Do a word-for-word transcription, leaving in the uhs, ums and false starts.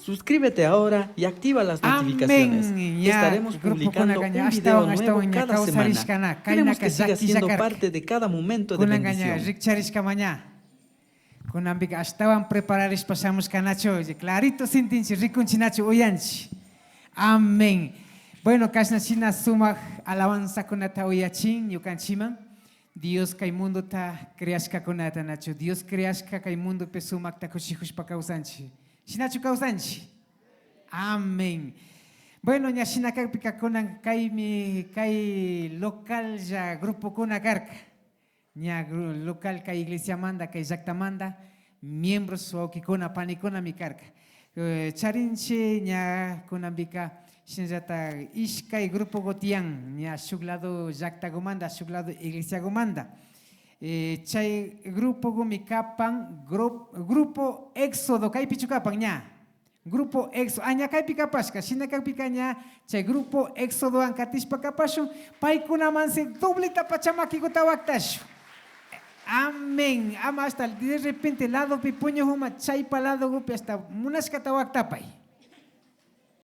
Suscríbete ahora y activa las notificaciones. Amén. Ña, estaremos publicando grupokunaka ña un video ashtawan, nuevo ashtawan ña cada semana. Kawsarishkana, kaynaka llakilla karka. Queremos que sigas siendo parte de cada momento de bendición. Kunanka ña rikcharishkama ña. Kunanpika ashtawan prepararishpa shamushkanachu, clarito sintinchi, rikunchi nachu, uyanchi. Amén. Bueno, kashna shina sumak alabanzakunata uyachin ñukanchiman. Dios kay mundota creashkakunata nachu. Dios creashka kay mundopi sumakta kushijushpa kawsanchi. Shinachu kawsanchi. Amén. Bueno, ña shina kakpika kunan kaymi, kay localla grupokuna karka. Ña gru-, local kay iglesiamanta, kay llaktamanta, miembros, wawkikuna, panikunami karka. Eh, charinchi ña kunanpika, shinallata ishkay grupoku tiyan, ña shuk lado llaktakumanta, shuk lado iglesiakumanta. Eh, chay grupokumi kapan, gru-, grupo Éxodo, kaypichu kapan ña. Grupo Éxodo, ah, ña kaypi kapashka, shina kakpika ña chay grupo Éxodowan katishpa kapashun, paykunamansi dobleta pacha makikuta waktashun. Amén. Ama hasta de repente ladopi puñujuma, chaypa ladokupi hasta munashkata waktapay.